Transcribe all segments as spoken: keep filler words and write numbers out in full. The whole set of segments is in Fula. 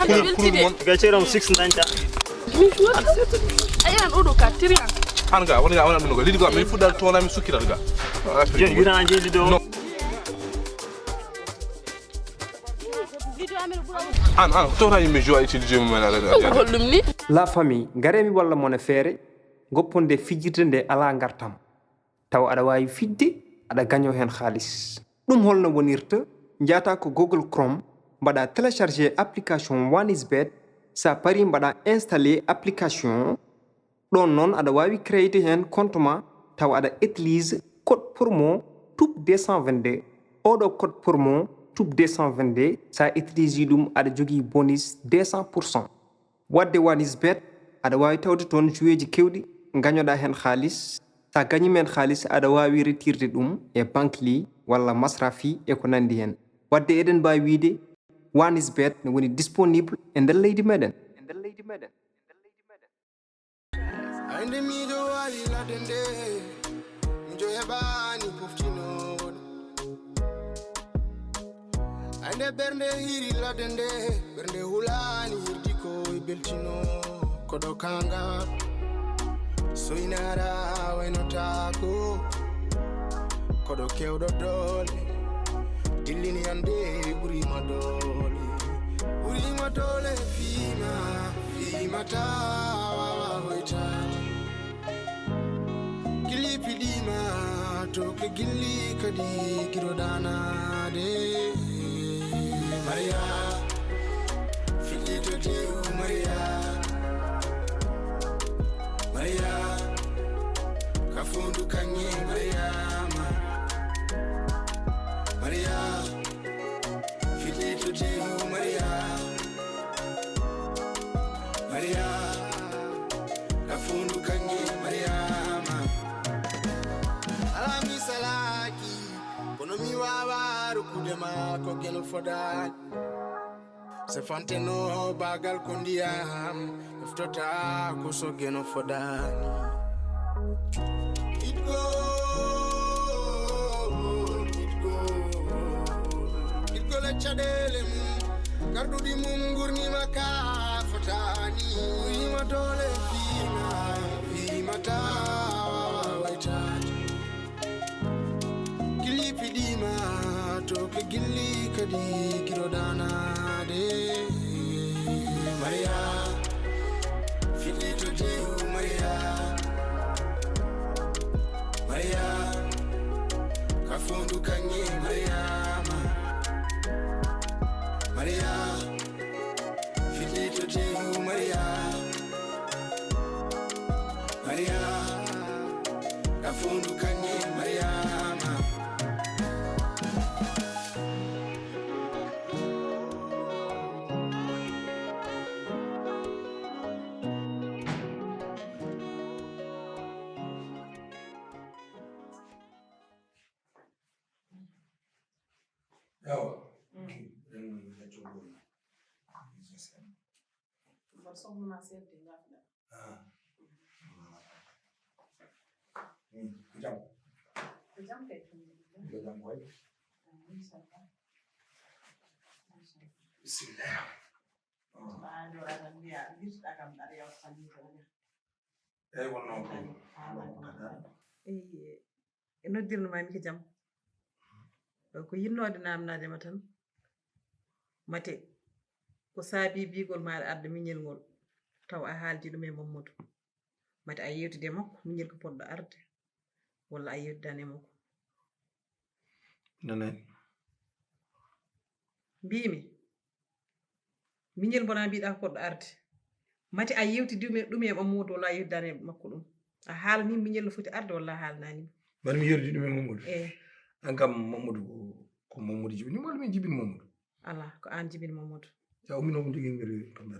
Kulol kulol mon. Ga ceeram six dañta. Ayan oɗo ka tiriyan. An ga wona ga wona ɗum ga lidi ga min fuɗɗal toona min sukkiral ga. Jen yurana jeeli ɗo. No. An an tawta yimɓe jowa utilisé mumen ala. Holɗum ni? La famille, ngaree mi walla mon e feere, gopponde fijirde nde alaa ngartam. Tawa aɗa waawi fijde, aɗa gañoo heen haalis. Ɗum holno wonirta? Njaata ko Google Chrome, mbaɗa télécharger application One is Bet. Sa pari mbaɗa installer application. Ɗoon noon aɗa waawi créer heen compte ma, tawa aɗa utilise code promo tube deux cent vingt-deux. Oɗo code promo tube deux cent vingt-deux, sa utilise ɗum aɗa jogii bonus deux cent pour cent. Wadde One is Bet, aɗa waawi tawde toon joueeji keewɗi, ngañoɗaa heen haalis. Sa gañiima heen haalis, aɗa waawi retirde ɗum e Bankly walla Masrafi e ko nanndi heen. Wadde eɗen mbaawi wiyde One is Bet ne woni disponible e nder leydi meɗen. Aynde miijo waali ladde nde, miijo heɓaani poftinoowo ɗum. Aynde ɓernde hiiri ladde nde, ɓernde hulaani hirdi ko e beltino. Koɗo kaŋŋa soynara waynotaako. Koɗo keewɗo doole, dillini annde ɓuriima doole. Ɓuriima doole fiima, fiima taa waawa hoytaade. Gilli piɗiima to ke gilli kadi giro danaade. Mariya, fiɗɗi to teeru Mariya. Mariya, ka fondu kaŋŋe Mariama. Mariya, fiɗɗi to teeru Mariya. Mariya, ka fondu kaŋŋe Mariama. Alaa mi salaaki, kono mi waawaa rokkude ma ko geno fodaani. Se fanteno baagal ko ndiyam, eftota ko so geno fodaani. Itgo, itgo, itgo le caɗeele mum, garɗuɗi mum ngurnima ka fotaani. Uyima doole fiima, fiima taa waawa waytaade. Gilli piɗiima to ke gilli kadi giro danaade. Mariya, fiɗɗi to teeru Mariya. Mariya, ka fondu kaŋŋe Mariama. Mariya, fiɗɗi to teeru Mariya. Mariya, ka fondu kaŋŋe Mariama. Ewa. Mm. Ok. Ɗen woni lecco gol. Mboɗo sohluno seeɗa de, ngafɗa. Ah. Hmm, ko jam? Ko jam kay, alhamdulillah. Ko jam koy? Ah, inchallah. Inchallah. Bisimilla. Ɓaaɗo aɗa mbiya, wirtuɗa kam, aɗa yewta tan, yewta tan. Eyi, wonno ko. Eyi, e noddirno ma mi ko jam. Ko yinnoode namnade ma tan. Mate ko saabi bigol ma aɗa adda miñel ngol, taw a haaldi ɗum e Mamadou. Mate a yewtide e makko, miñel ko poɗɗo arde, walla a yewtidani e makko? Nanani. Mbimi, miñel mbona mbiɗa ko poɗɗo arde. Mate a yewtidi ɗum e, ɗum e Mamadou walla a yewtidani e makko ɗum? A haalani miñel no foti arde walla a haalanani? Mbaɗa mi yewtidi ɗum e Mamadou? Eh. An kam Mamadou ko, ko Mamadou jibini walla min jibini Mamadou? Ala, ko an jibini Mamadou. Ya, o min o joginmi kamɓe.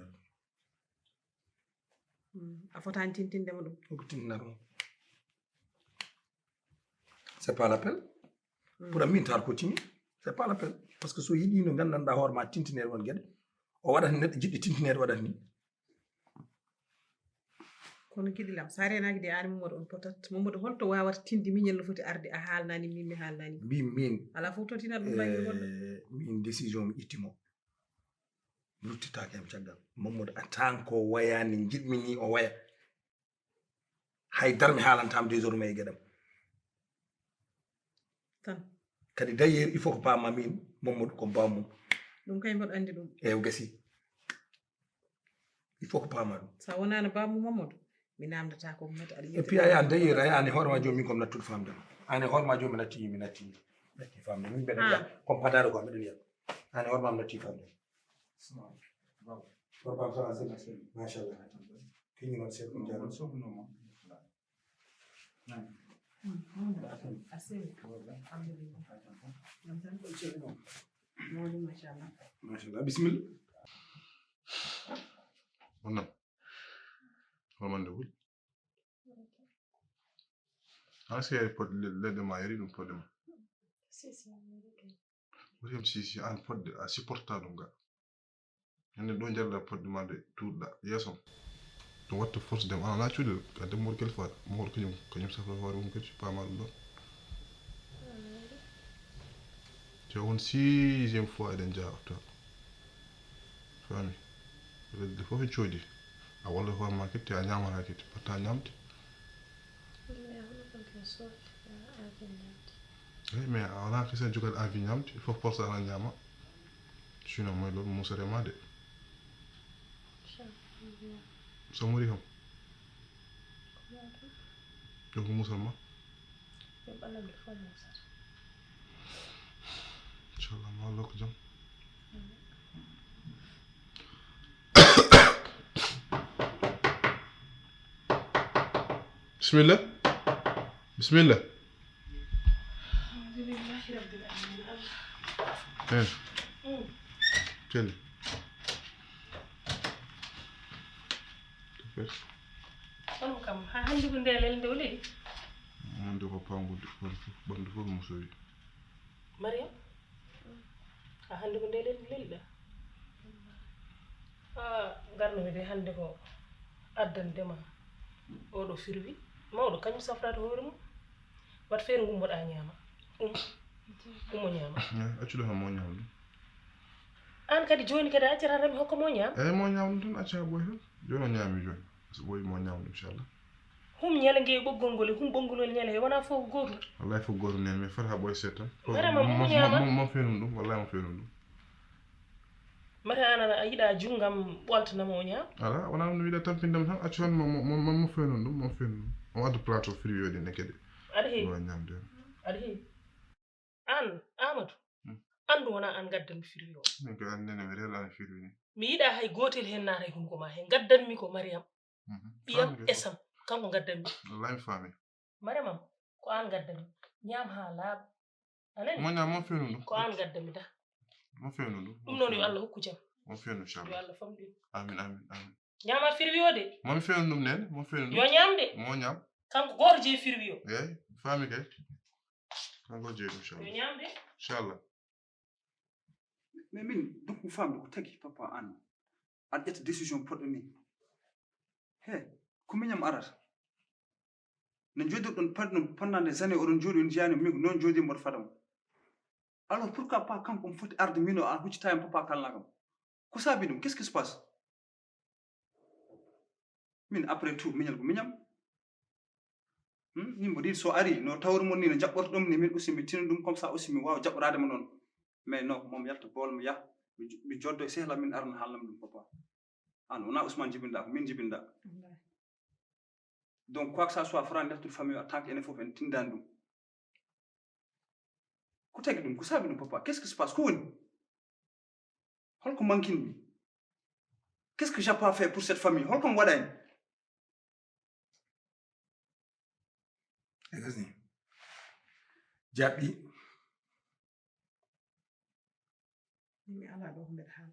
Hmm, a fotaani tintinde mo ɗum? Ko tintinata mo. C'est pas l'appel. Hmm. Pour min tar ko tini, c'est pas l'appel. Parce que so yiɗi no nganndanɗaa hoore ma tintinere won geɗe, o waɗat neɗɗo jiɗɗo tintinere waɗat ni. Kono giɗilam, sa renaaki de, aan Mamadou on potat. Mamadou, holto waawata tinde miñel no foti arde, a haalnaani min, mi haalnaani? Mbi min. Alaa fof to tinat ɗum bannge goɗɗo. Eh, min décision mi itti mo. Mi ruttitaake am caggal. Mamadou, a tan ko wayani njiɗmi ni o waya. Hay darmi haalantaam désormais e geɗam. Tan. Kadi d'ailleurs, il faut ko paama min, Mamadou ko baammum. Ɗum kay mboɗo anndi ɗum. Eew, gasi. Il faut ko paama ɗum. Sa wonaano baammum Mamadou, mi naamndataa ko meta aɗa Et puis, a yaani, d'ailleurs, a yaani hoore ma jooni min ko mi nattude famde ma. An e hoore ma jooni mi natti, mi natti, mi natti famde. Min mbeɗa yiya, comme padaɗo ko mbeɗa yiya. An e hoore ma mi natti famde. Salaam. Baba. Baba, salaam, salaam. Machallah. Kiñi noon, Seeku, on jaaraama. On sohluno ma. A selli. Alhamdulillah. Jam tan ko celluɗon. Mawɗum, machallah. Machallah. Bisimilla. Wonno. Hormande wuli. An si yahi pod-, le-, leɗɗe ma yari ɗum podde ma. Si, si, mi yari kay. Woni kam si, si an podde, a supporta ɗum ga. Hande ɗo jarda podde ma nde tuuɗɗa yeeso. Ɗum watta force dem, an ala cuuɗel, a debbo mo kalifa, mo hoɗo kañum, kañum safra hoore mum kadi, paama ɗum ɗon. Te on sixième fois eɗen jaa ofta. Faami? Leɗɗe fof e coodi. A walla hoore ma kadi, a ñaamata kadi, batta ñaamde. Mais hono ɗum ken soodi, a aadi ñaamde. Eyi, mais a wona kesen jogal avi ñaamde, il faut force ana ñaama. Sinon, mooy loolu, Moussa rema de. Inchallah. So muri kam. Ko ɗum. Ɗum ko Moussa ma? Yo Allah mi fof Moussa. Inchallah, ma Allah ko jam. Bisimilla. Bisimilla. Alhamdulillahi rabbil alamin. Allah. Eh. Mm. Celli. Tupes. Kono kam, ha hannde ko nde lelde o leli? Hannde ko pawngude, ɓandu fof, ɓandu fof mo sowi. Mariam? A hannde ko nde lel-, lelɗa? A garno mi de hannde ko addande ma oɗo firwi mawɗo, kañum safrata hoore mum. Wat feere ngummoɗa ñaama. Um, ummo ñaama. Eh, accuɗo kam mo ñaama ɗum. An kadi jooni kadi a accata tan mi hokka mo ñaama. Eyi, mo ñaama ɗum tan, acca ɓooy tan. Jooni o ñaami jooni. So ɓooyi mo ñaama ɗum, inchallah. Hum ñale nge ɓoggol ngol e hum ɓoggol ngol ñale he wona fof ko gootum. Wallahi fof ko gootum nene, mais fota ha ɓooy seeɗa tan. Vraiment, mo, mo, mo ñaama. Mo, mo, mo fenum ɗum, wallahi mo fenum ɗum. Mata an a yiɗa junngam ɓoltanamo o ñaam? Ala, wona ɗum mi yiɗa tampindema tan, accu tan mo, mo, mo, mo fenum ɗum, mo fenum ɗum. O addu plateau friwi o ɗin e kadi. Aɗa heewi? Wa ñamde. Aɗa heewi? An, Amadou, hmm, an ɗum wona an gaddanmi firwi o. Min ko an nene mi rewla an firwi ni. Mi yiɗa hay gootel heen naata e hunuko ma heen. Gaddanmi ko Mariam, mhm, ɓiyam faami kay. Esam, kanko gaddanmi. Wallahi mi faami. Mariam am, ko an gaddanmi. Ñaam haa laaɓa. A nani? Mo ñaam, mo fewnu ɗum. Ko an gaddanmi da. Mo fewnu ɗum. Ɗum noon yo Allah hokku jam. Mo fewnu, inchallah. Yo Allah famɗin. Amin, amin, amin. Ñaama firwi o de. Mo mi fewnu ɗum nene, mo fewnu ɗum. Yo ñaam de. Mo ñaam. Kanko gooto jeyi firwi o. Eyi, mi faami kay. Kanko jeyi ɗum, inchallah. Yo ñaam de. Inchallah. Mais min, donc, mi faamde ko tagi, papa, an aɗa ƴetta décision poɗɗo ni. He, ko miñam arata. No njooɗirɗon pad-, no pendant des années, oɗon njooɗi, on njiyaani, min ko noon njooɗi mboɗo fadam. Alors, pourquoi pas kanko omo foti arde min o, a huccitaani papa kalna kam? Ko saabi ɗum? Qu'est-ce qui se passe? Min, après tout, miñal ko miñam. Hmm? Min mboɗo yiɗi so ari, no tawri mon ni, no jaɓɓorto ɗum ni, min aussi mi tino ɗum, comme ça aussi mi waawa jaɓɓoraade mo noon. Mais non, moom yalta bool, mi yaha, mi jo-, mi joddo e sehla, min arana haalnam ɗum, papa. An, wona Ousmane jibinɗa, ko min jibinɗa. Wallahi. Donc, quoi que ça soit, fota ndeftol famille en tant que enen fof en tinndani ɗum. Ko tagi ɗum? Ko saabi ɗum, papa? Qu'est-ce qui se passe? Ko woni? Holko manquini mi? Qu'est-ce que j'ai pas fait pour cette famille? Holko mi waɗani? E gasni. Jaɓɓi. Mi ala ɗo ko mbeɗa haala.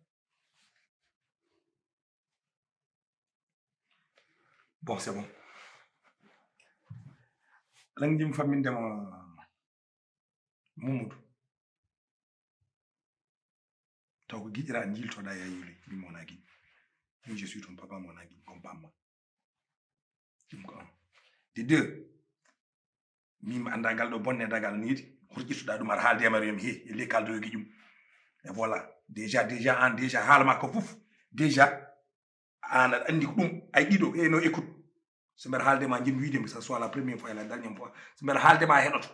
Bon, c'est bon. Aɗa anndi mi fammindema Mamadou. Taw ko giƴƴiraa njiiltoɗaa ya yuli, min mo wona giƴ. Min je suis ton papa, mo wona giƴ, comme bamma. Ɗum ko un. De deux, min mi anndaa ngal ɗo bonne dagal niiɗi, hoto ƴettuɗaa ɗum aɗa haalde e Mariam he, e le kaldoyogi ɗum. Et voilà, déjà, déjà an, déjà haala ma ko fof, Déjà, an aɗa anndi ko ɗum, ay ɗiɗo, e no écoute. So mbeɗa haalde ma, njiɗmi wiide, ça soit la première fois et la dernière fois. So mbeɗa haalde ma, a heɗoto.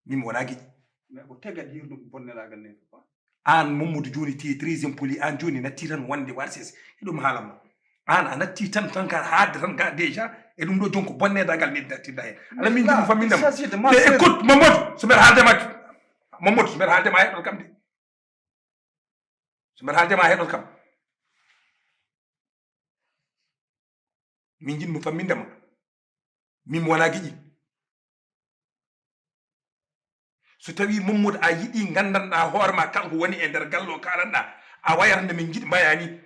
Min mi wona giƴi. Mais ko tegat hirndu ko bonneragal ne, papa. An Mamadou, jooni, tu es très impoli. An jooni natti tan wonde warses. Hiɗum haalan ma. An a natti tan, tan ka haalde tan ga déjà. E ɗum ɗo jooni ko bonnedagal min nattinɗa hen. Ala min njiɗmi famminɗam. Écoute, Mamadou, so mbeɗa haalde ma. Mamadou, so mbeɗa haalde ma, heɗoto kam de. So mbeɗa haalde ma, heɗoto kam. Min njiɗmi famminɗam. Min mi wona giƴi. So tawi Mamadou a yiɗi, nganndanɗa hoore ma, kanko woni e nder galle o, kalanɗa, a wayata nde min njiɗi mbayani.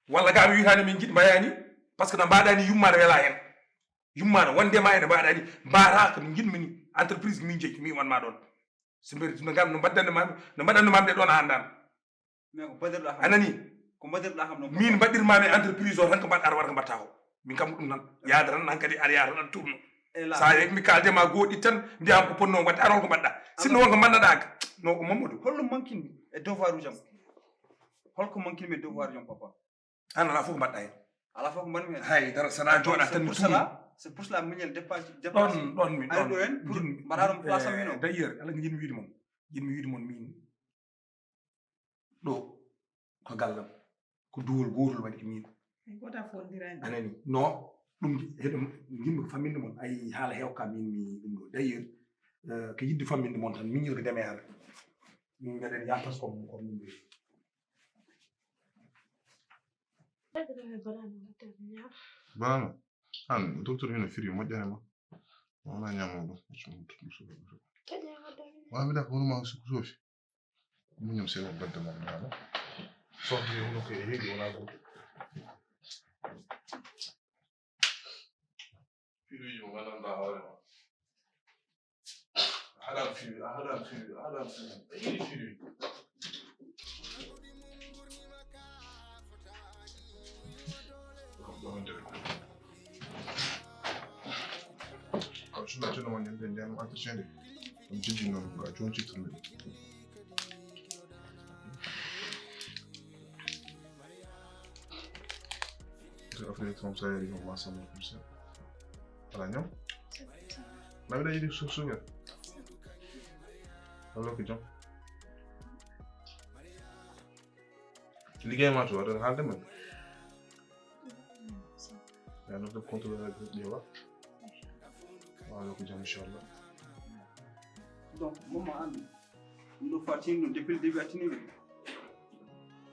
Walla ga mi wiyata nde min njiɗi mbayani. Parce que no mbaɗani yumma ne wela hen. Yumma ne wonde ma ene mbaɗani. Mbara ko min njiɗmi ni. Entreprise ko min jeyi, min wanma ɗon. So mbeɗa no ngam no mbaɗdanno ma, no mbaɗanno ma nde ɗon a anndan. Mais ko mbaɗirɗa kam. A nani? Ko mbaɗirɗa kam noon. Min mbaɗirmami entreprise o tan ko mbaɗɗa, aɗa waɗa ko mbaɗta ko. Min kam ko ɗum tan. Yaada tan hankadi aɗa yaha tan aɗa tourno. Sa yeeɓi mi kalde ma gooɗi tan, mbiyam ko ponno waɗde, aɗa hol ko mbaɗɗa. Sinno won ko mbaɗɗa ka. No ko Mamadou. Holɗum mankinmi e devoir uji am? Holko mankinmi e devoir uji am, papa? An ala fof ko mbaɗɗa hen. Ala fof ko mbaɗmi hen. Hay dara, sana jooɗa tan mi tuumi. C'est pour cela miñel dépassé. Ɗon, ɗon mi, ari ɗon ɗo hen pour mbaɗa ɗum place am min o. D'ailleurs, ala ko njiɗmi wiide mon. Njiɗmi wiide mon min. Ɗo ko gallam, ko duwol gootol waɗi min. Ay, goto a fondirani. A nani? No, ɗum heɗo yimɓe ko famminde mon. Ay, haala hewka min mi ɗum ɗo. D'ailleurs, euh, ko yidde famminde mon tan, min ko deme hara. Min mbeɗen yaha pas comme, comme min mbiyi. Bano, an, docteur, ina firi moƴƴere ma. Wona ñamoɗo. Wa mi da ko ma su sofi. Muñum seeɗa, beddo mo ñaama. Sohde huno ko e heedi wona gooto. Filuuji mo nganndanɗaa hoore ma. A haɗan filu, a haɗan filu, a haɗan filu. A yiɗi filu. Ɗo nder. Kaw suna tuna man yande ndan entretien de. Ɗum jiddi noon ko a joncirta mi. Te affaire comme ça yari on ensemble comme ça. Ala ñam. Na mi da yiɗi suuf suuf. Allo ko jam. Liggéey ma to, aɗa haalde ma. Ya no ko contrôle ak ƴeewa. Wala ko jam, inchallah. Donc, maman, an ɗum ɗo faa tinno depuis le début a tini ɓe.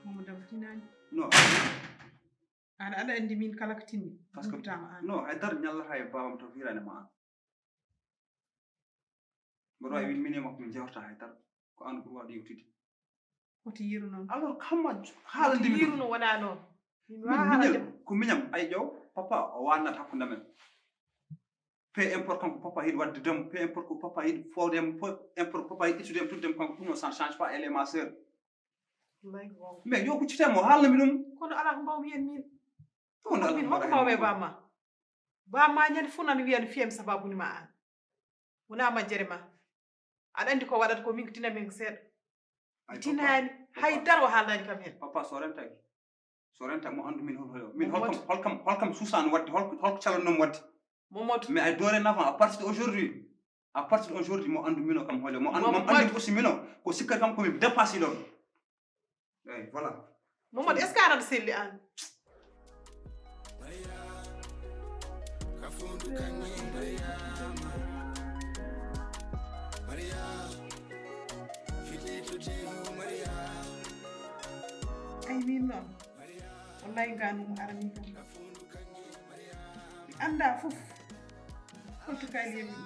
Mamadou, a tinaani. Non. An aɗa anndi min kala ko tinmi. Parce que, an. Non, hay dara ñallata e baawam to firani ma an. Mboɗo wawi win mine makko min jawta hay dara. Ko an ɓuri waɗde yewtude. Woti yiru noon. Alors, kamma haalande mi yiru no wona noon. Min wawa haalande mo. Ko miñam, ay ƴeew, papa o wannata hakkunde amen. Peu importe kanko papa yiɗi waɗde dem, peu importe ko papa yiɗi fowde mo, peu importe papa yiɗi ittude mo, tudde mo kanko, ɗum o ça ne change pas, elle est ma sœur. Mais yo huccite mo, haalna mi ɗum. Kono ala ko mbawmi hen min. Min hol ko mbawmi e bamma? Bamma ñande fof nana wiya no fiyami sababu ni ma an. Wona majjere ma. Aɗa anndi ko waɗata ko min ko tinami hen ko seeɗa. Ay, mi tinaani, papa, hay dara o haalnaani kam heen. Papa, so rentaki, so renta mo anndu min hol hoyo. Min holkam, holkam, holkam suusaano waɗde, hol, holko calannomi waɗde. Mamadou. Mais ay dorénavant, à partir d'aujourd'hui, à partir d'aujourd'hui, mo anndu mino kam hoyo. Mo anndu, mo anndu aussi mino, ko sikkata kam ko mi dépassé ɗoon. Eyi, voilà. Mamadou, est-ce que aɗa selli an? Ay, min noon. Wallahi, nganu mo arani kam. Mi annda fof. Holto kaaliyam mi ɗum.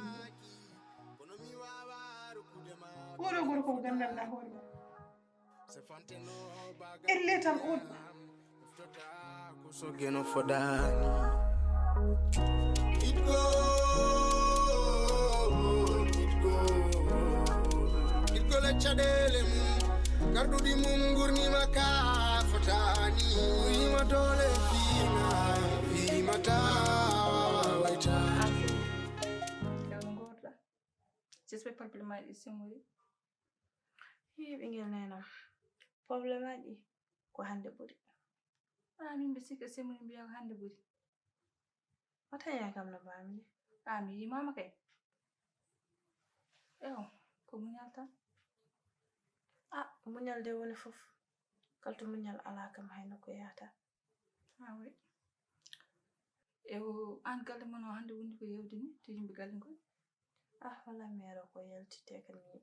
Oɗo gorko ko gandanɗa hoore ma. Elle tan on. Sogeno fodani. Itgo, itgo, itgo le caɗeele mum. Garɗuɗi mum gurnima ka fotani. Wima dole fima, fima tawa waitani. J'espère pas que le mal est semouri. Hi, ɓingel nenam. Problème aji. ko hannde ɓuri. Ah, min mbi sikka semoni mbiya ko hannde ɓuri. Wata yaa kam no mbaami ni. Ah, mi yimaama kay. Ewo, ko muñal tan. Ah, muñal de woni fof. Kalto muñal alaa kam hay nokku yahata. Ah, oui. Ewo, aan galle mon o hannde woni ko yewde ni, to yimɓe galle ngol? Ah, wala mi ara ko yaltite kam mi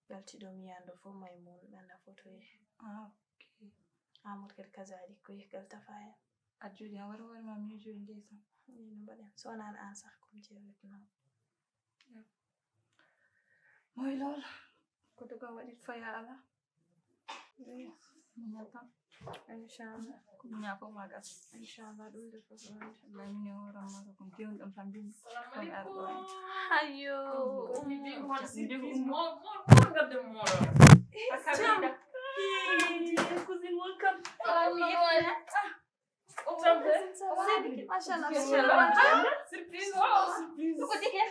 yalti ɗo mi yando fof may mun nana foto ye. Ah, ok. Amour kadi kazali ko yehgal tafaya. Aɗa jooɗi han wara hoore ma miijoɗi ndeysaan. Min no mbaɗen so wonaan aan sah ko mi jeewetnoo. Moy lool. Ko doga waɗit faya ala. Muñal tan. Inchallah. Ko muña fof ma gas. Inchallah ɗum de fof wonde. Wallahi min e hooram ma ko jewni ɗam tan mbimi. Salamu aleykum. Ayo. Ko mi mbi ko hono surprise mo mo ko gadde mo. Jam. Cousine mon kam. Salamu aleykum. Machallah. Surprise o surprise. Ko deke.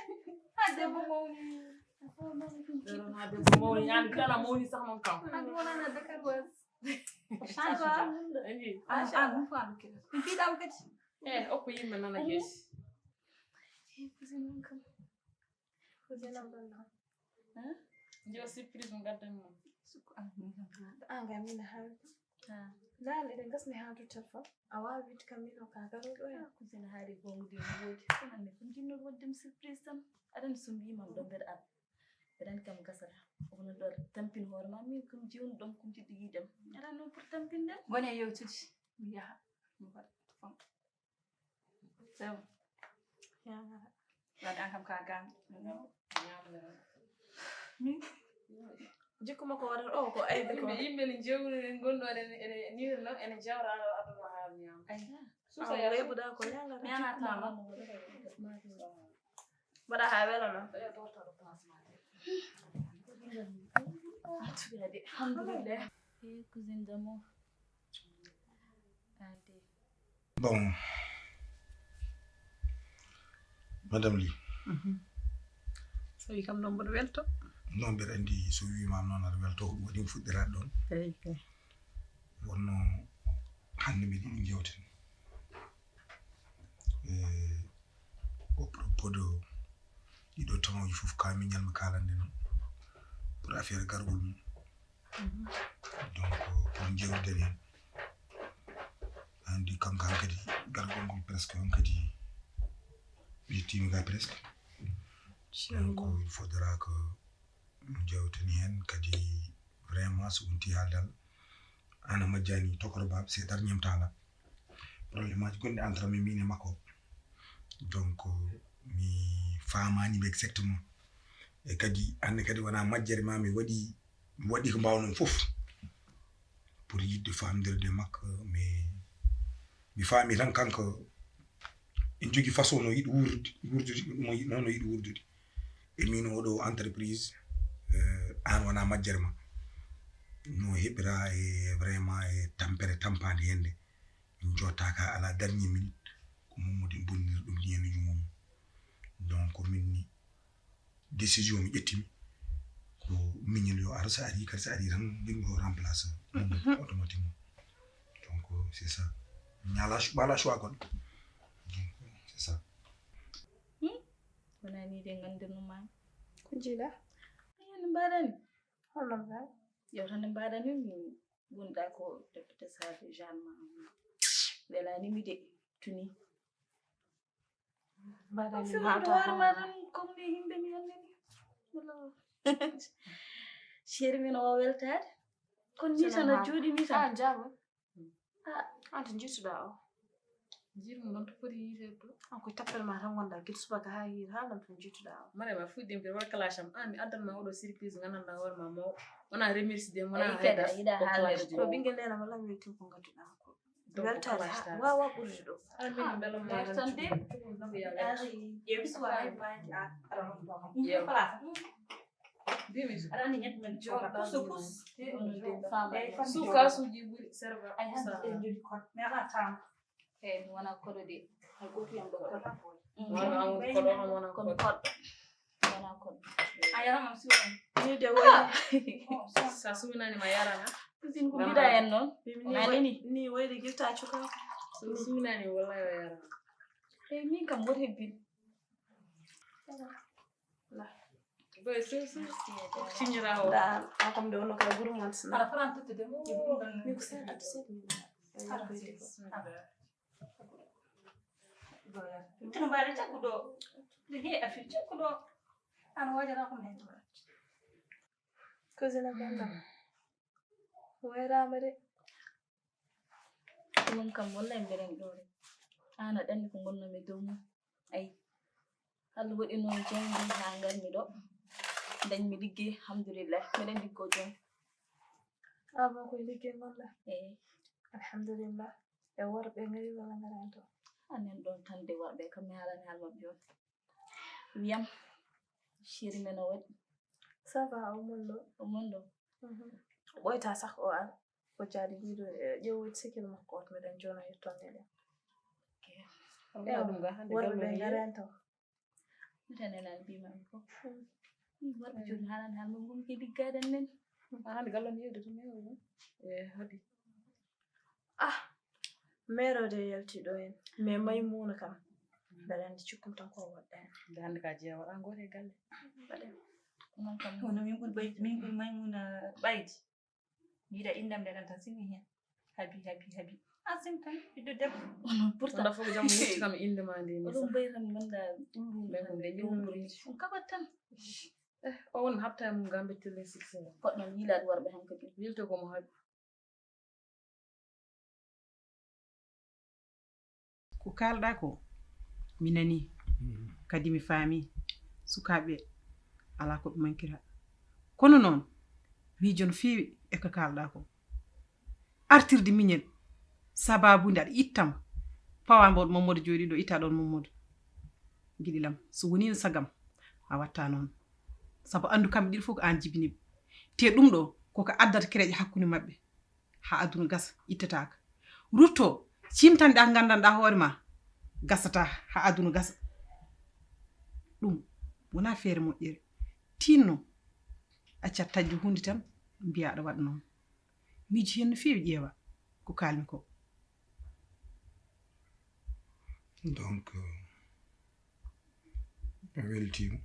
Ha debbo mawni. Debbo mawni yani kala mawni sax non kam. Hande wonana Dakar was. Change. Ani. Machallah. Ɗum fiɗam kadi. Eh, okko yimɓe nana geesi. Eh, cousine mon kam. Cousine am ɗon non. Hein? Yo surprise mo gaddan mon. Sukko an min kam. An ga min hawri. Ah. Naan eɗen gasni haa duttal fof. A waawi wiide kam min o ka garoɗo en. Ah, cousine haali gonga de no woodi. Kono anne ko jinno waɗde mi surprise tan. Aɗa anndi so mbiyii ma ɗo mbeɗa ar. Mbeɗa anndi kam gasata. Kono ɗo tampin hoore ma min kam jiwno ɗon ko jiɗɗo yiidem. Aɗa anndi pour tampinde. Ngone yewtude. Mi yaha. Mi waɗa fam. C'est bon. Waɗi an kam ka gan. Min? Jikku makko waɗata o ko aybe ko. Yimɓe yimɓe ne jewni en gonɗo ene ene ni no ene jawra ala aduna ha nyam. Ay. Susa ya bu da ko yalla. Mi ana tama. Mbaɗa ha wela non. Alhamdulillah. Hey, cousine d'amour. Allez. Bon, madame Ly. Mhm. So wi kam noon mboɗo welto. Non mbeɗa anndi so wiima noon aɗa welto ko ɗum waɗi fuɗɗiraade ɗoon. Eyi, eyi. Wonno hannde mbiɗa yiɗi jewten. Eh, au propos de ɗiɗo temps uji fof ka miñal mi kaalande noon pour affaire gargol mum. Mhm. Donc pour jewtiden heen. Anndi kanko han kadi gargol ngol presque on kadi yettiimi ga presque. Donc il faudra que jewten heen kadi vraiment so wonti haaldal ana majjani tokoro bab c'est dernier temps la problème aji gonɗi entre mi min e makko. Donc mi faamaani ɓe exactement e kadi hannde kadi wona majjere ma mi waɗi mi waɗi ko mbawnon fof pour yiɗde famdirde makko mais mi faami tan kanko en jogi façon no yiɗi wuurdude wuurdude no yiɗi wuurdude e min oɗo entreprise an wona majjere ma no heɓira e vraiment e tampere tampande hende min jottaka ala dernier minute ko mommude bonnir ɗum liyenuji mum donc min ni décision mi ƴettimi ko miñel yo ar so ari kadi so ari tan mbimi ko remplace automatiquement donc c'est ça mi ala wala choix kon donc c'est ça wonani de gandirnoma ko jiiɗa ayani mbaɗani holno mbaɗa yo tan mbaɗani mi gonɗa ko député sade jeanne ma welani mi de tuni mbaɗani hoore ma tan comme ni yimɓe mi annani chéri min o weltade kon ni tan a jooɗi ni tan jaabo an to jiituɗa o jiiɗum noon to foti yiiteede to an koye tappere ma tan gonɗa gila subaka ha hiir ha noon to jiituɗa o mare ma fuɗɗi ɗem kadi waɗa clash am an mi addanma oɗo surprise gandanɗa hoore ma mo wona remercie de wona haydara ko ɓinguel nena walla weltin ko gadduɗa ko weltare wawa ɓurde ɗo sukasuji ɓuri serva mi ala tama eyi mi wona koɗo de hay goto yam ɗo koɗo kono koɗo wona koɗo a yarama mi suwa ni de woni sa suwnani ma yarana Cousine, ko mbiɗa en noon? Ni wayde gilta cuka. Suminani wallahi o yara. Eyi, min kam woto hebbin. Boy, so so. Signora o. Da, an kam de ono ka guru mon sina. Ara faran tutte de. Mi ko sen atu sen. Tino mbaɗa cakkuɗo. Nde he afi cakkuɗo. An wajata ko men. Cousine Penda. Wayraama de. Ɗum kam wallay mbeɗen ɗo de. Aan aɗa anndi ko ngonnoomi dow mum. Ayi. Allah waɗi noon janngi haa ngarmi ɗo. Dañmi liggey, alhamdulillah. Mbeɗen liggoo jom. Abo koye liggey ngonɗa? Eyi. Alhamdulillah. E worɓe ngari walla ngara en to? Anen ɗon tan de worɓe kam mi haalani haal maɓɓe on. Wiyam, chéri men o waɗi. Ça va, o mon ɗo? O mon ɗo. Ɓoyta sax o ar. O jaali wiiɗo ƴeewoyde sikil makko on, meɗen jona yettonde ɗen. Worɓe ɓe ngaren taw. Mitanen an bimami ko. Worɓe joni halan hal mo gum ke diggadan nen. Hande gallan yewde to mewo. E hadi. Ah, merode yalti ɗo en. Mais Maymuna kam. Mbeɗa andi cikkum tan ko woɗɗani. Nde hande ka jeewa waɗa goto e galle. Mbaɗen. Kono min ɓuri ɓaydi, min ɓuri Maymuna ɓaydi. Mbiɗa innde am nde tan simi heen. Habi, habi, habi. An simi tan, ɓiɗɗo debbo. Onon pourtant. Wonda fof ko jamma yettitam innde ma nde ni. Oɗon mbayi tan manda ɗum ɗum. Ɓe ko nde ƴewndori. On kaɓat tan. Eh, o won habta mum gambe tele sikse. Poɗɗon yiilaade worɓe hankadi. Yilto ko mo haɓi. Ko kaalɗaa ko mi nanii, kadi mi faamii. Sukaaɓe ɓee alaa ko ɓe mankira. Kono noon, miijo no feewi e ko kaalɗaa ko. Artirde miñel, sabaabu nde aɗa itta mo, pawaa mbo Mammadu jooɗii ɗo, ittaa ɗoon Mammadu. Giɗel am, so woniino sagam, a waɗtaa noon. Sabu anndu kamɓe ɗiɗo fof ko aan jibini ɓe. Te ɗum ɗoo, ko ko addata kereeje hakkunde maɓɓe. Haa aduna gasa, ittataaka. Rutto, ciimtanɗaa ko nganndanɗaa hoore maa, gasataa haa aduna gasa. Ɗum wonaa feere moƴƴere. Tiinno, acca taƴde huunde tan, mbiyaa aɗa waɗa noon. Miijo heen no feewi ƴeewa ko kaalmi ko. Donc, mi weltiima.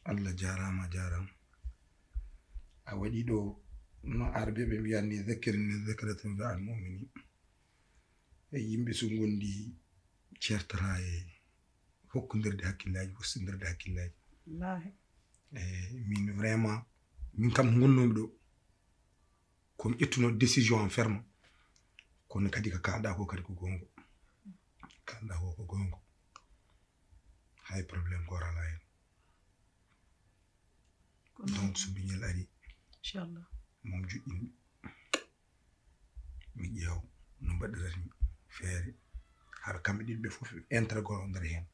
Allah jaaraama a jaaraama. A waɗi ɗo no arɓe ɓe mbiyatni zakkirni zakkiratan ga al mumini. E yimɓe so ngondi certata e hokkondirde hakkillaaji, wostindirde hakkillaaji. Wallaahi. E min vraiment min kam ko ngonnoomi ɗo. Ko mi ƴettuno décision am ferme. Kono kadi ko kaalɗaa ko kadi ko goonga. Kaalɗaa ko ko goonga. Hay problème gooto alaa heen. Donc so biñel ari, inchallah, mom joƴƴin mi ƴeew no mbaɗirata mi feere. Haɗa kamɓe ɗiɗi ɓe fof intérêt gooto nder heen.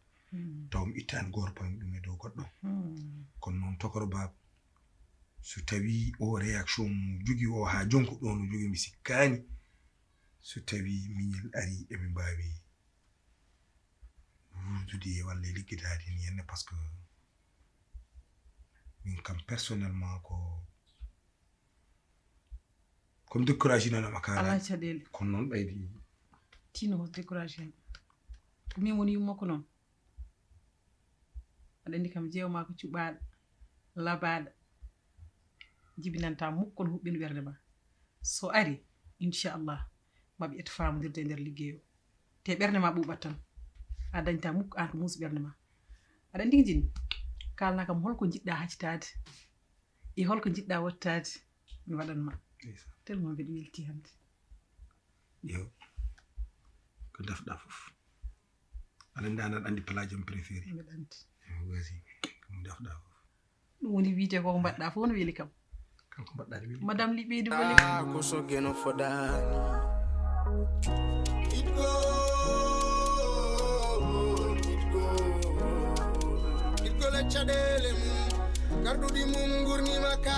Taw mi ittaani gooto pami ɗum e dow goɗɗo. Kono noon tokoro baaba, so tawii o réaction mo jogii o haa jonko ɗo no jogii mi sikkaani so tawii miñel ari eɓe mbaawi wuurdude walla e liggidaade ni henne par ce que min kam personnellement ko comme découragé nano ma kala ala caɗele kono noon ɓaydi tino découragé ko min woni yumma ko noon aɗa andi kam jeewma ko cuɓaɗo labaɗo jibinanta mukko kono huɓɓin ɓernde ma so ari inchallah maɓe ƴetta famodirde e nder liggeyo te ɓernde ma ɓuuɓat tan a dañta mukko an ko muusi ɓernde ma aɗa andi ko jini kalna kam holko jiɗɗa haccitade e holko jiɗɗa wattade mi waɗan ma tellement mbiɗa welti hande yo ko dafɗa fof aɗa andi aɗa andi plat jam préféré mbiɗa andi wasi ko dafɗa fof ɗum woni wiide koko mbaɗɗa fof no weli kam kanko mbaɗɗa ɗum weli madame liɓɓeydi boli ko so geno fodani iɗgole caɗele mum garɗuɗi mum gurnima ka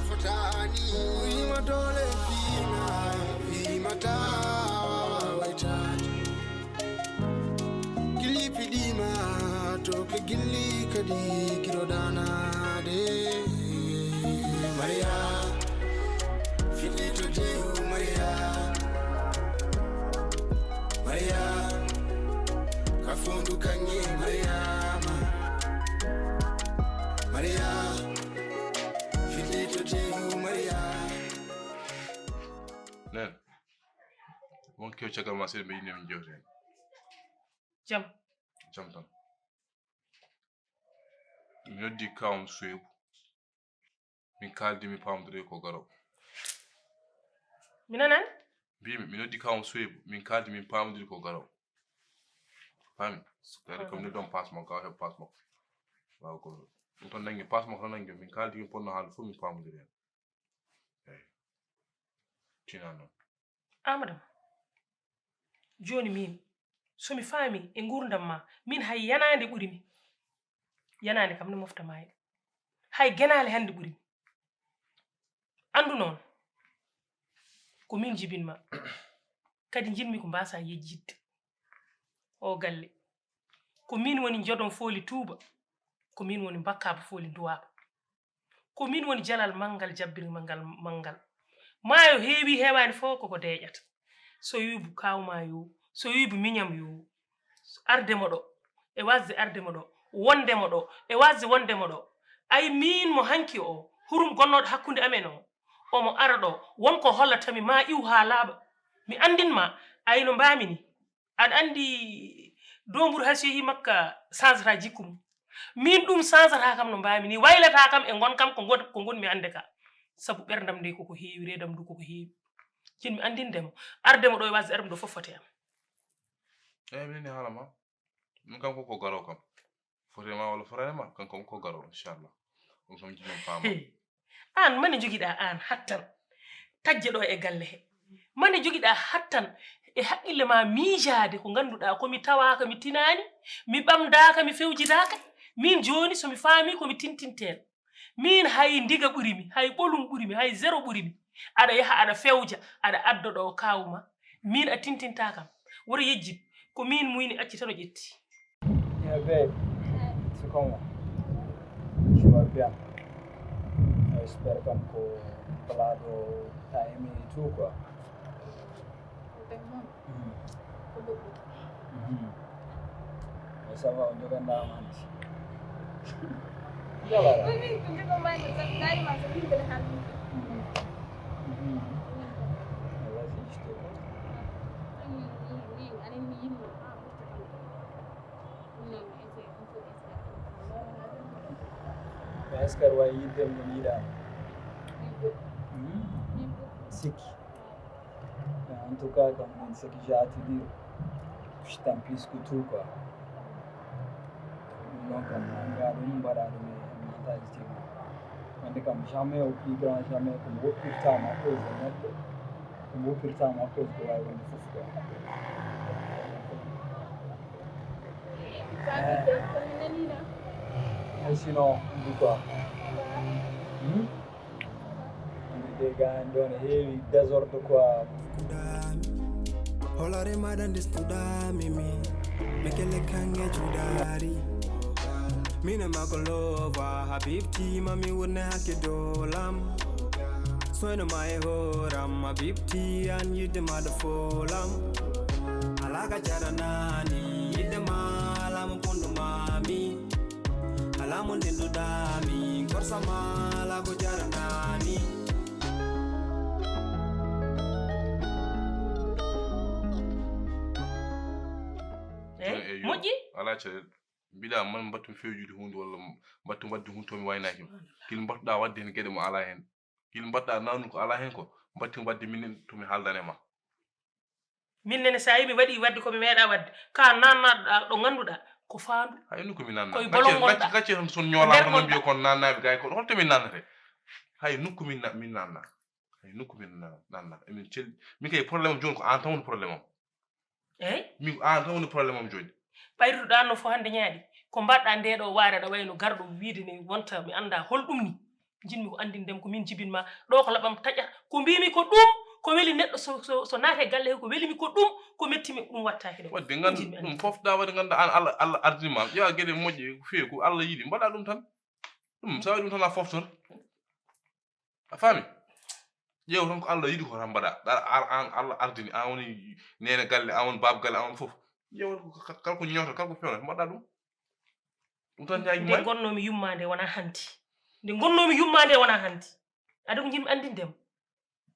fotani uyima dole fima fimata wawaytani Kilipi dima to ke gilli kadi kiro danade Maria Fondu kanŋe Mariama. Maria. Fillito tehu Maria. Nen. Won kew caggal ma seeɗa, mbe yinno min jewte hen. Jam. Jam tan. Mi noddi kawam Soybu. Min kaldi, min pamdiri ko garo. Mi nanani? Mbimi, mi noddi kawam Soybu. Min kaldi, min pamdiri ko garo. Fami? Dari kam ni ɗon passe makko, a heɓ passe makko. Waaw ko. Ɗum tan nangi passe makko, tan nangi. Min kaldi, min ponno haalde fof, min pamdiri hen. Eyi. Tina noon. Amadou, jooni min, so mi faami e nguurndam ma, min hay yanaande ɓuri mi. Yanaande kam ne mofta maayde. Hay genaale hannde ɓuri mi. Anndu noon, ko min jibin ma. Kadi njinmi ko mbaasa yejjitde. O galle. Ko min woni njodon fooli tuuba. Ko min woni mbakkaaba fooli nduwaaba. Ko min woni jalal manngal, jabbiri manngal, manngal. Maayo heewi, heewaani fof koko deeƴata. So wiibu kaaw ma yo, so wiibu miñam yo, arde mo ɗo, e wasde arde mo ɗo, wonde mo ɗo, e wasde wonde mo ɗo. Ay min mo hanki o, hurum gonnooɗo hakkunde amen o, omo ara ɗo, won ko hollatami ma iw haa laaɓa. Mi anndin ma, ay no mbaami ni. Aɗa anndi doomburu hay so yehi makka sansata jikku mum. Min ɗum sansata kam no mbaami ni, waylata kam e ngon kam ko ngon, ko ngonmi hannde ka. Sabu ɓerdam nde koko heewi, reedam ndu koko heewi. Jinmi anndinde mo. Arde mo ɗo e wasde arde mo ɗo fof foti am. Eyi, minen ni haala ma. Min kam ko, ko garo kam. Foti ma walla fotani ma, kanko ko garo, inchallah. Ɗum kam jiɗen faama. Hey. Aan mani jogiɗaa aan hattan. Tajje ɗo e galle he. Mani jogiɗaa hattan e haqqille ma miijaade ko ngannduɗaa ko mi tawaaka mi tinaani, mi ɓamdaaka mi fewjidaaka. Min jooni so mi faami ko mi tintinteen. Min hay ndiga ɓuri mi, hay ɓolum ɓuri mi, hay zéro ɓuri mi. Aɗa yaha aɗa fewja, aɗa addo ɗo kaaw ma. Min a tintintaa kam. Wota yejjit, ko min muyni acci tan o ƴetti. Yeah, babe. C'est comment? Tu vas bien? J'espère comme que plat de t'as aimé et tout, quoi. Vraiment. Mhm. Ko ɗum. Mhm. Mais ça va, on joganɗaa ma hanti. Jogata. Oui, oui, ko jogo ma ni, sa kay ma, sa yimɓe ne haalde. Mhm. Mhm. Vas-y, je t'écoute. Ani, ni, ni, ani, ni, yimɓe, ah, ɓurta kam. Ɗum noon, mi essaye, on peut essayer. Mais est ce que aɗa waawi yiɗde mo yiɗaama? Min ɓuri. Hmm? Min ɓuri. Sikki. Mais en tout cas, comme c'est ce que j'ai à te dire, je t'en prie que tout, quoi. Ɗum noon kam, nanngaa ɗum, mbaɗaa ɗum e mentalité mum. Wonde kam, jamais, au plus grand jamais, ko mi woppirtaama à cause de neɗɗo, ko mi woppirtaama à cause ko waawi wonde fof, quoi. Eh. Mais sinon, on dit quoi? Hmm? Ɓe gaañ ɗon heewi désordre quoi. Holare maɗa nde stuɗami mi mekele kange judari. Mina mako lova habibti mami wurne hake dolam. Soyno ma e horam habibti an yidde maɗa folam. Alaka jaranani yidde ma alamu pundu mami. Alaa mo ndenduɗaa mi, korsa ma alaa ko jaranaa mi. Eh, eh, yo, moƴƴi? Alaa caɗeele. Mbiɗa man mbattum fewjude huunde walla mbattum waɗde huunde to mi waynaaki. Kil mbattuɗaa waɗde heen geɗe mo alaa heen. Kil mbaɗɗa nanu ko alaa heen ko, mbattin waɗde minen to mi haaldane ma. Min nene, so a yii mi waɗi waɗde ko mi meeɗa waɗde, ka nannaɗa ɗo ngannduɗaa ko faandu. Hay nokku mi nanna. Koye bolon ngonɗa. Gacce tan son ñoolaama tan mbiyo kon nannaaɓe gay ko holto min nannate? Hay nokku min na-, min nanna. Hay nokku min na-, nanna. Emin celli. Min kay problème am jooni ko aan tan woni problème am. Eyi? Min ko aan tan woni problème am jooni. Ɓayruɗaa no fo hannde ñaaɗi. Ko mbaɗɗaa nde ɗo waare aɗa wayno garɗo wiide ne wonta mi annda hol ɗum ni. Jinmi ko anndindem ko min jibinma. Ɗo ko laɓam taƴa. Ko mbimi ko ɗum, ko weli neɗɗo so, so, so naate galle he ko welimi ko ɗum, ko mettimi ɗum wattaake ɗo. Waɗde nganndu ɗum fofta, waɗde nganndu aan Allah, Allah ardinima. Ƴeewa geɗe moƴƴe, ko feewi, ko Allah yiɗi, mbaɗa ɗum tan. Ɗum, so waɗi ɗum tan a foftor. A faami? Ƴeew tan ko Allah yiɗi ko tan mbaɗa. Ɗa ar-, aan Allah ardini, aan woni neene galle, aan woni baaba galle, aan woni fof. Ƴeewa ko ka- kala ko ñoota, kala ko pewna, mbaɗɗa ɗum. Ɗum tan ñaaji nde gonnomi yummaande wona hanti. Nde gonnomi yummaande wona hanti. Aɗa ko jiɗmi anndindema.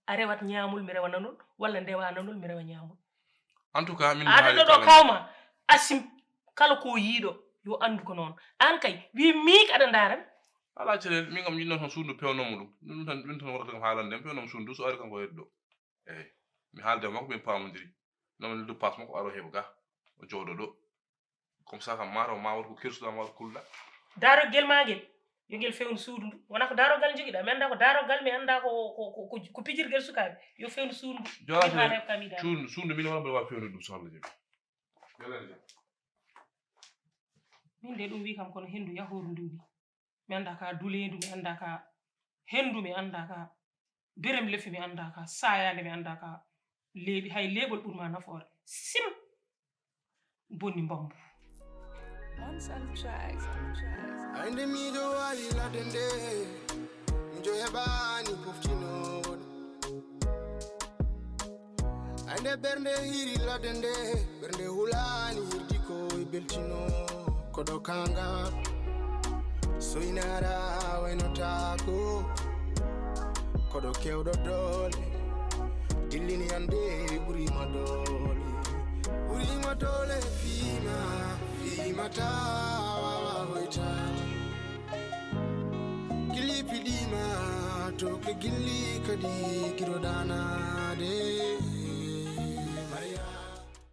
A rewat ñaamol, mi rewa nanol, walla ndewa nanol, mi rewa ñaamol. En tout cas, min aɗa ɗo ɗo kawma asim, kala ko yiiɗo yo anndu ko noon. Aan kay wi miik aɗa ndaarami. Alaa caɗeele, min kam yiɗno tan suudu pewnoomo ɗum. Ɗum tan ɗum tan waɗata kam haalande en pewnoomo suudu so ari kanko heddo. Eyi. Mi haalde makko min paamondiri. Non min du passe makko aro heɓa ga. O jooɗo ɗo. Comme ça kam mataw ma waɗ ko kersuɗa ma waɗ kulɗa. Darogel ma ngel yo ngel fewnu suudu ndu. Wona ko darogal jogiɗa, mi annda ko darogal, mi annda ko ko ko- ko- ko pijirgel sukaaɓe. Yo fewnu suudu ndu. Joɗa Min haala ko kam yiɗa. Suudu suudu min wona mbaɗa wawi fewnude ɗum so Allah jaɓi. Yalani jam. Min de ɗum wi kam kono hendu yahooru ndu wi. Mi annda ka duleendu, mi annda ka henndu, mi annda ka berem lefe, mi annda ka sayaande, mi annda ka leeɓi. Hay leeɓol ɓur ma nafoore. Sim bonni mbambu. Ande miijo waali ladde nde miijo heɓaani poftinooɗo. Ande ɓernde hiri ladde nde ɓernde hulaani hirdi ko e beltino. Koɗo kanga soynara waynotaako. Koɗo kewɗo doole dillini ande ɓurima doole. Ɓurima doole fiima fiima tawawa hoytaade. Gilli piɗima to ke gilli kadi giroɗanade.